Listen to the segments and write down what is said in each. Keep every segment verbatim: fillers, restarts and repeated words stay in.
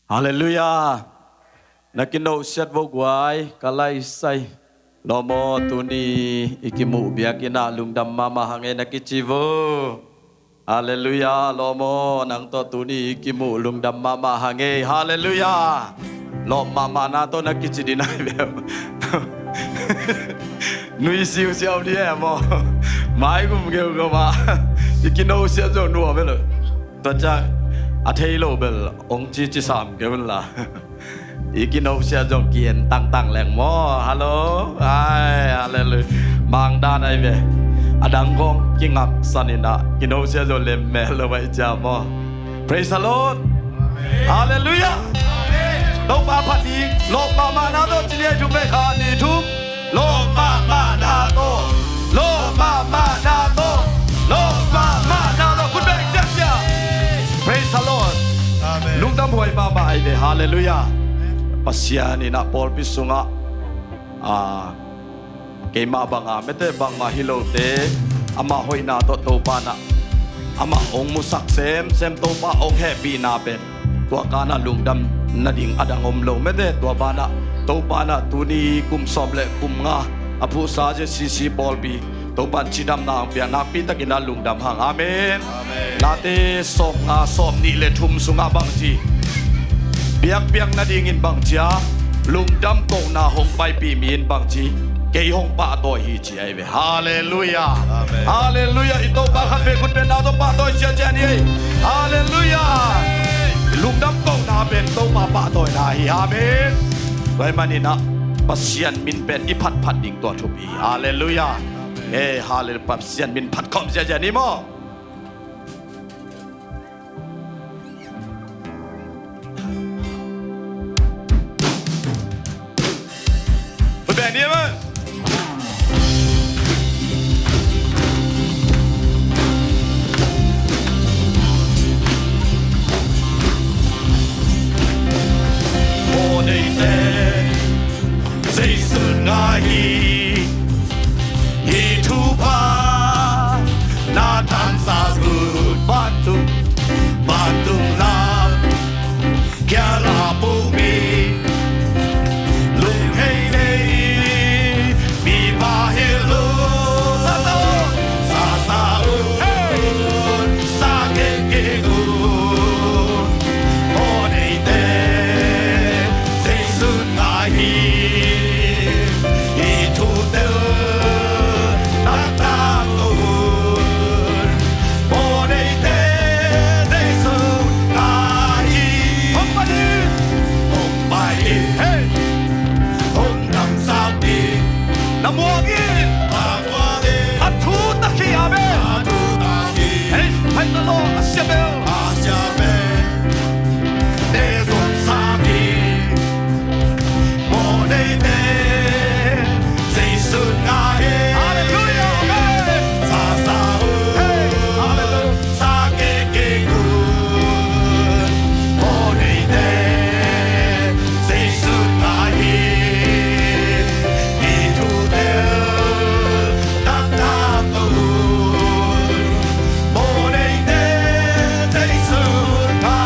Halleluiah. Na kinosiat vo guai, ka laisai. Lawm aw, tuni i kimuh biakinn ah lungdam mahmah hang ei na kici vo. Halleluiah. Lawm aw, nang tawh tuni i kimuh lungdam mahmah hang ei. Halleluiah. Lawm mahmahna tawh na kici ding ahi ve. Nui siusiau ding e maw. Maigum geugeu mah. I kinosiat zo nuam e lo. Tua ciang a thei lo bel ong cici sam kei un la. I kinosiat zong ki-en tangtang leng maw. Hallo. Ai, halleluiah. Mangdan ahi ve. A dang khawng kingaksan in ah kinosiat zong lemmel lo ahi cia maw. Praise the Lord. Halleluiah. Topa phat ding. Lawm mahmahna tawh ci ni, thum vei kha ni, thum. Lawm mahmahna tawh. Lawm mahmahna tawh. Lawm mahmahna tawh. Khut beng siasia. Praise the Lord. Amen. Lungdam huai mahmah ahi ve. Halleluiah. Pasian in ah pawlpi sungah, ah, keimah banga mete bangmah hi lote, amah hoihna tawh Topa in ah amah hong musak semsem, Topa hong hehpihna pen tua kanah lungdam nading a dang om lo mete. Tua banah Topa in ah tuni kum sawm le kum nga a phuhsa Z C C pawlpi Topa in cidamna hong piak nakpi takin ah lungdam hang. Amen. Amen. Late sawm nga sawm nih le thum sungah bang ci? Biakpiak nadingin bang cia? Lungdam kohna hong paipih mi in bang ci? Kei hong pahtawi hi ci ahi ve. Halleluiah. Amen. Halleluiah. I Topa khat vei khut bengna tawh pahtawi ciacia ni ei. Halleluiah. Lungdam kohna pen Topa pahtawina hi. Amen. Tua ahih manin ah Pasian min pen i phatphat ding tua thupi. Halleluiah. Amen. Eh, halleluiah. Pasian min phat khawm ciacia ni maw. Khut beng ni maw. Mawh neite Jesu ngai hi. Hih thupha na thansa ut, vantung, vantung lam kia la pumi. Lunghei nei mipa hi lo. Sa sa un, sa sa un, hey, sa kik kik un. Mawh neite Jesu ngai hi. Hih thute taktak un. Mawh neite Jesu ngai hi. Hong pai in. Hong pai in. Hey. Hong damsak in. Na muang in. Na muang in. A thutak hi, amen. A thutak hi. Hey, praise the Lord. A sia bel. A sia bel. Te zong sang in. Mawh neite Jesu ngai hi. Halleluiah. Amen. Sa sa un. Hey. Halleluiah. Sa kik kik un. Mawh neite Jesu ngai hi. Hih thute taktak un. Mawh neite Jesu ngai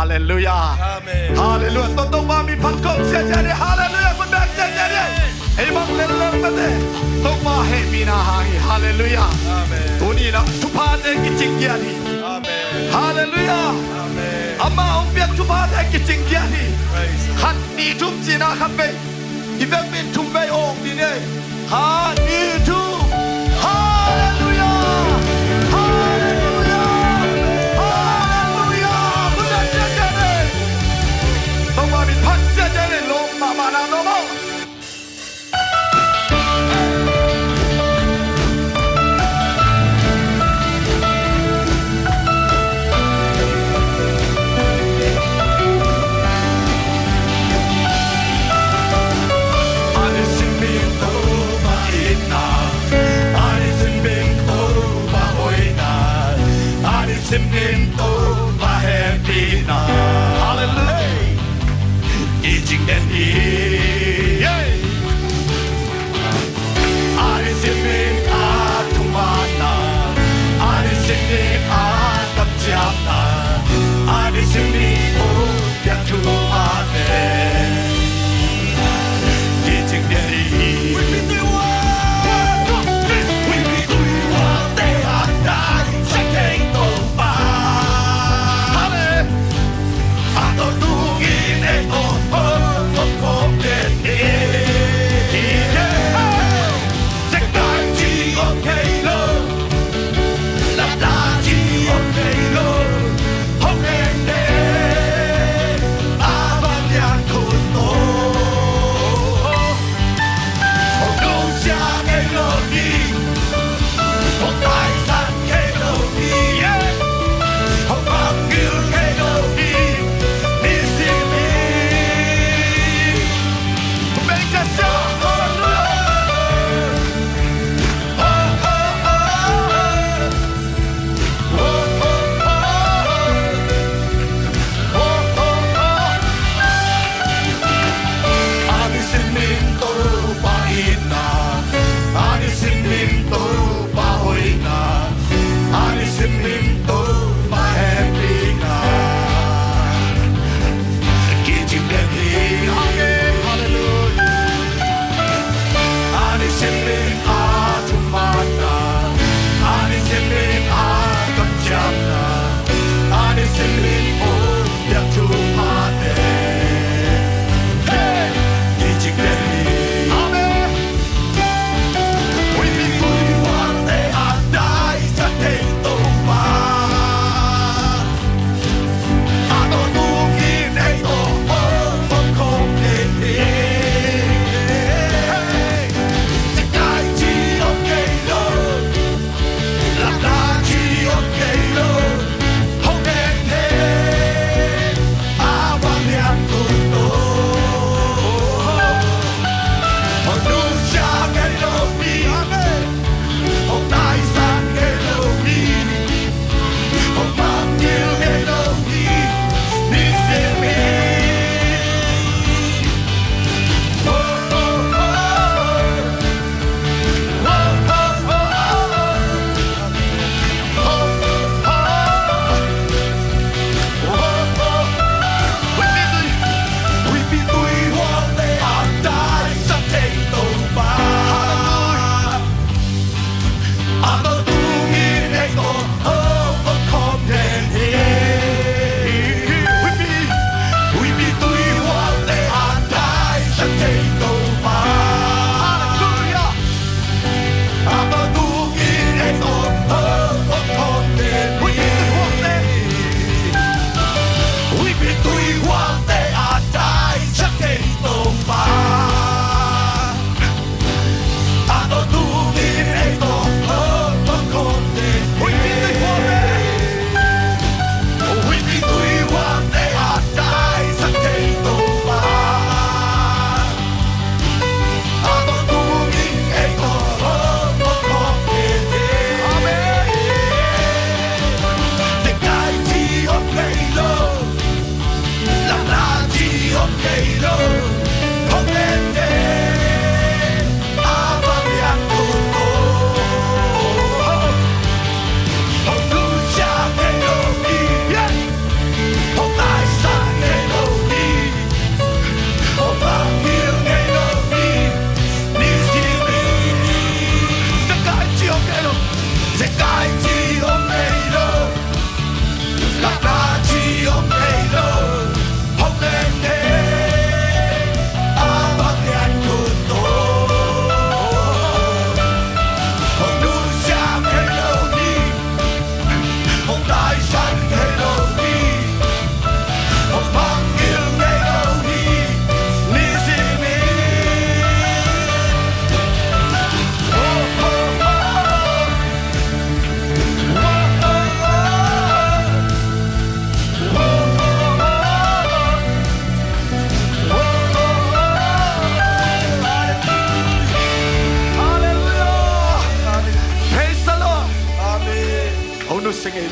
Halleluiah. Amen. Halleluiah. Tua Topa min phat khawm sia sia ni. Halleluiah. Khut beng sia sia ni. Ei bang lel lel mate. Topa hehpihna hang hi. Halleluiah. Amen. Tuni in ah thuphate kicing giat hi. Amen. Halleluiah. Amen. Amah hong piak thuphate kicing giat hi. Praise the Lord. Khat, nih, thum ci-in ah khat vei i vekpi in thum vei awng ding hi. Khat, nih, thum. Halleluiah! Halleluiah! Halleluiah! Khut beng sia sia ni. Topa min phat sia sia ni. Lawm mahmah na, lawm aw. A nisim ding Topa itna, a nisim ding Topa hoihna, a nisim ding Topa hehpihna. Halleluiah. Kicing den hi. Yeah. A nisim ding a thumanna, a nisim ding a kamciamna, a nisim ding hong piak thuphate kicing den hi. We be the one, we be the one, te a dai sa kei Topa. Hallelujah. A to tu in e to po po po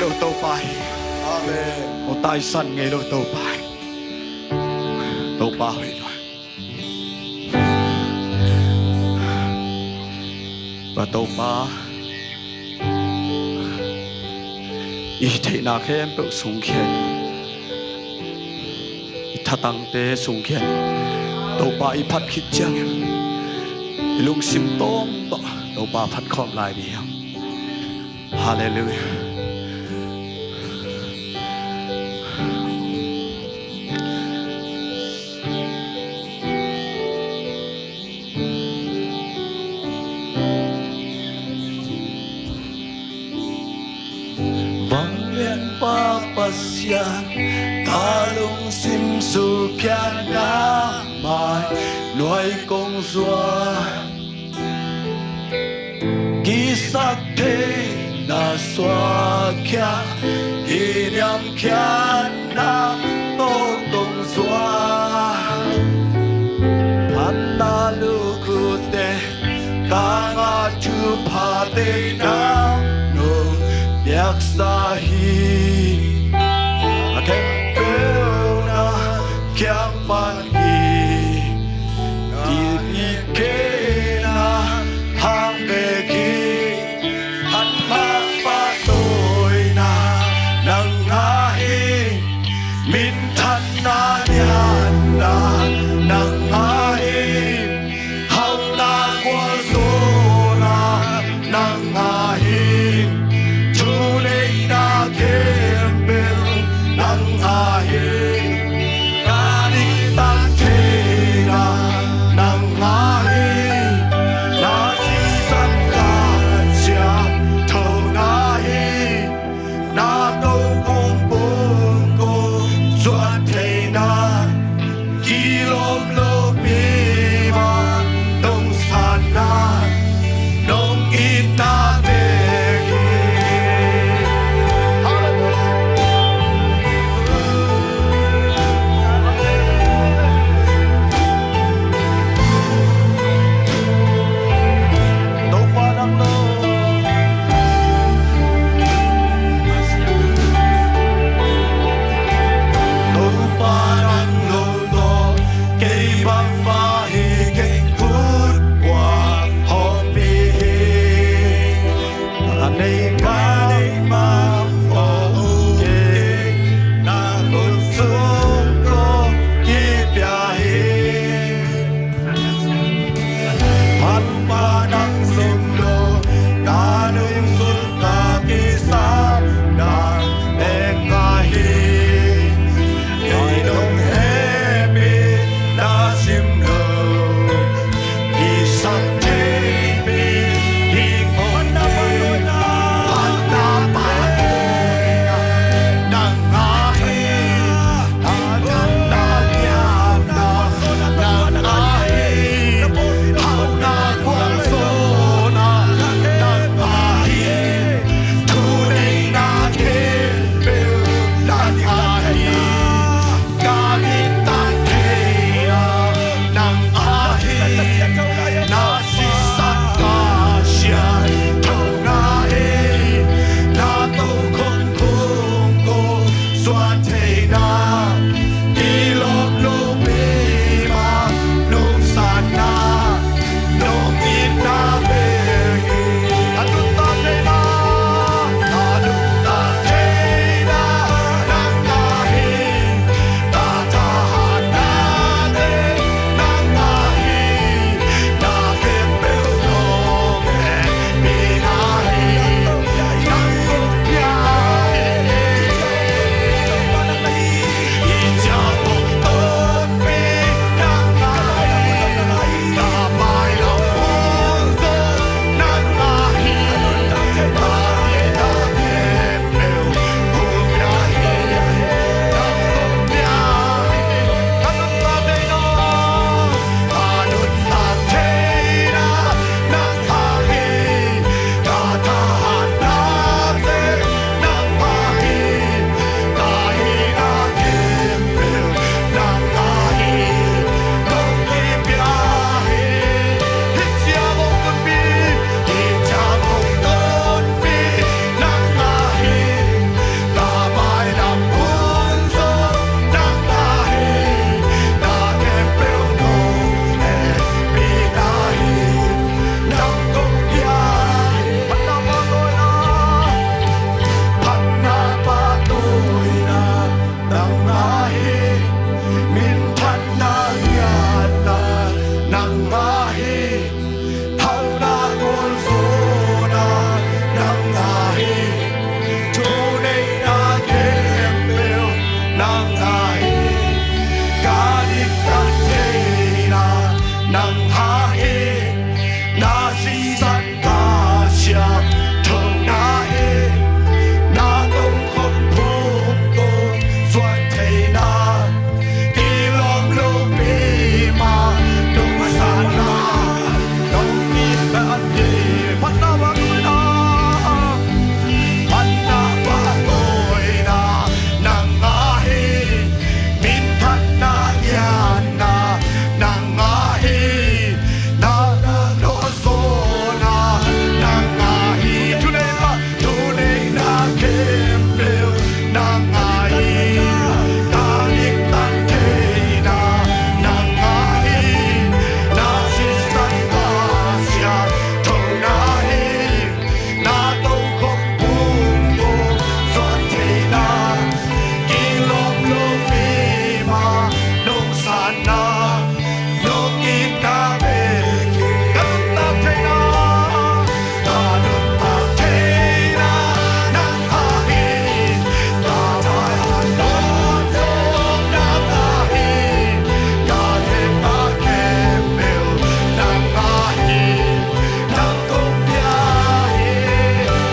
lo Topa hi. Amen. Aw, taisan ngei lo Topa hi. Topa hoih lo. Pa Topa, i theihna khempeuh sungkhia in, i thatangte sungkhia in. Topa i phat khit ciangin i lungsim tawng tawh Topa phat khawm lai ding hi hang. Halleluiah. Vanglianpa Pasian, ka lungsim sukhia na mai nuai kong zuan. Kisaktheihna suakkhia, kiniamkhiatna tawh kong zuan. Phatna lukhutte ka ngah, thuphate nang nong piaksa hi. A khempeuh na kiang pan hi. Kipikna hang bek hi. Phatna pahtawina nang ngah hi. Minthanna lianna nang ngah hi. Hauhna gualzawhna nang ngah hi. Thuneihna khempeuh nang ngah hi. Ka diktat theihna nang ngah hi. Na sisan ka ciamtho ngah hi. Na ko kong pung kong zuan theihna, kilawm lopi mah nong sanna, nong itna bek hi. Topa nang lo. Topa nang lo tawh kei bangmah hi keng khut kuang hawmpi hi. A nei ka nei mah aw kei na khut sung kong kipia hi. Phatpa nang sim lo, ka lungsim ka kisam nang bek ka hi. Kei dong hehpih na sim lo, kisam thei pi ding hong kei. Phatna pahtawina nang ngah hi. Nang hang hi, na sisan ka siam tho na hi, na tongkhawm phung ko zuan thei na, kilawm lopi ma nong san na, nong it na hi. Phatna bang na, phatna bang na, nang a hi, minthanna lianna nang a hi, na na no zona nang a hi, thuneihna, thuneihna khempeuh nang a hi, na diktak theihna nang a hi, na sisan ka siam tho na hi, na tongkhawm phung ko zuan thei na, kilawm lopi ma nong san na, nong it na bek hi. Ka nuntak theihna, ka nuntak theihna nang a hi, ka vai a nong zong nang a hi, ka hehna khempeuh nang a hi, nang kong pia hi.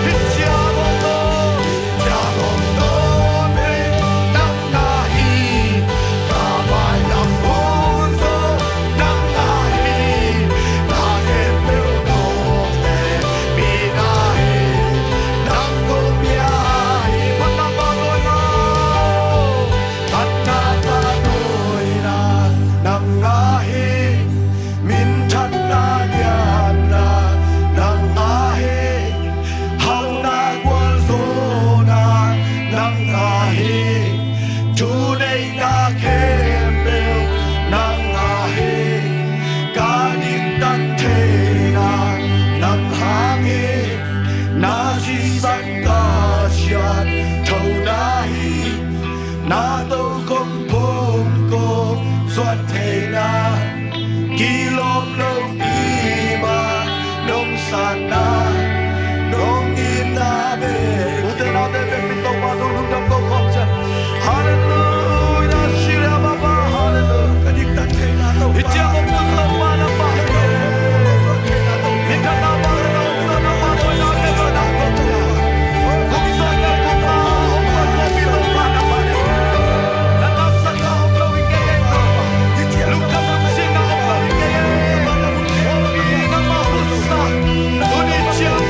Hih ciang hong dawn, hih ciang hong dawn, nang a hi, ka vai lam hun zong nang a hi, na khempeuh nong teh mi na hi, nang kong pia hi. Phatna pha tawi na, phatna pha tawi na nang a hi, minthanna lianna nang a hi, hauhna gualzawhna nang a hi, thuneihna khempeuh nang a hi, ka diktak theihna nang hang hi, na sisan ka siam tho na hi, na tongkhawm phung ko zuan thei na, kilawm lopi ma nong san na, nong it na bek hi. Ute naute, vekpi Topa tungah lungdam ko khawm ciat. Halleluiah, Shira Baba, halleluiah. Ka diktak theihna Topa. Hih ciang hong tun Topa nangmah hi. Minthanna, vangliatna, hong suahna, pahtawina, hong suahna, hong suahna, hong suahna, hong suahna, hong suahna, hong suahna, hong suahna,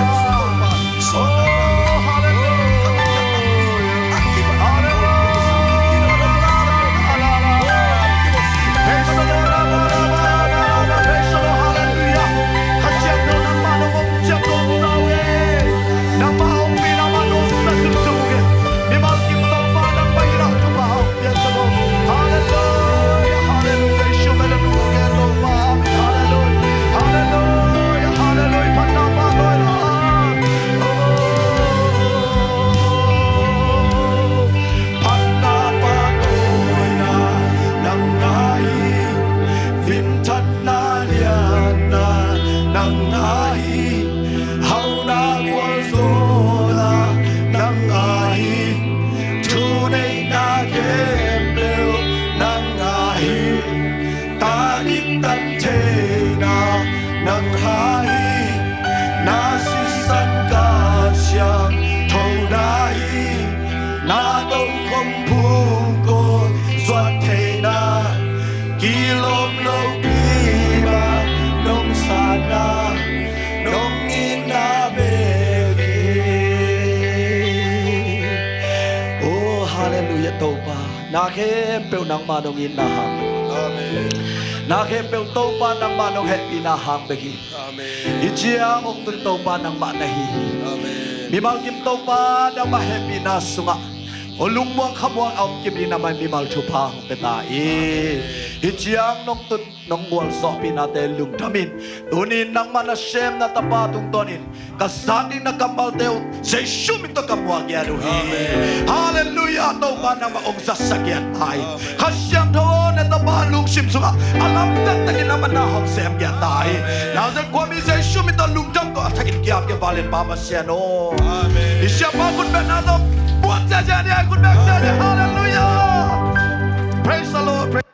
hong suahna, hong suahna, Phatna pahtawina nang a hi, minthanna lianna nang a hi, hauhna gualzawhna nang a hi, thuneihna khempeuh nang a hi, ta diktak theihna nang a hi, na sisan ka siam tho na hi, na tongkhawm phung ko zuan thei na, kilawm lopi ma nong san na, nong it na bek hi. Oh, halleluiah Topa. Na khempeuh nangmah nong itna hang. Amen. Na khempeuh Topa nangmah nong hehpihna hang bek hi. Amen. Hih ciang hong tun Topa nangmah na hi hi. Amen. Mimal kim Topa nangmah hehpihna sungah Aw lungmuang khamuang a om kim ding na mai mimal thupha hong pia ta in. Hih ciang nong tut nong gualzawhpihnate lungdamin, tuni nangmah na sem na tapa tungtawnin ka zat ding na kammalte uh Jesu min tawh ka muak giat uh hi. Halleluiah. Topa nangmah hong zatsak giat ta in. Kha Siangtho aw, na tapa lungsim sungah a lamdang takin nangmah na hong sem giat ta in. Nazareth khuami Jesu min tawh lungdam tawh a thakin kiam kei valen Pa Pasian aw. Hih siapa khutbetna tawh buat ciacia ni a khutbet ciacia. Halleluiah. Praise the Lord.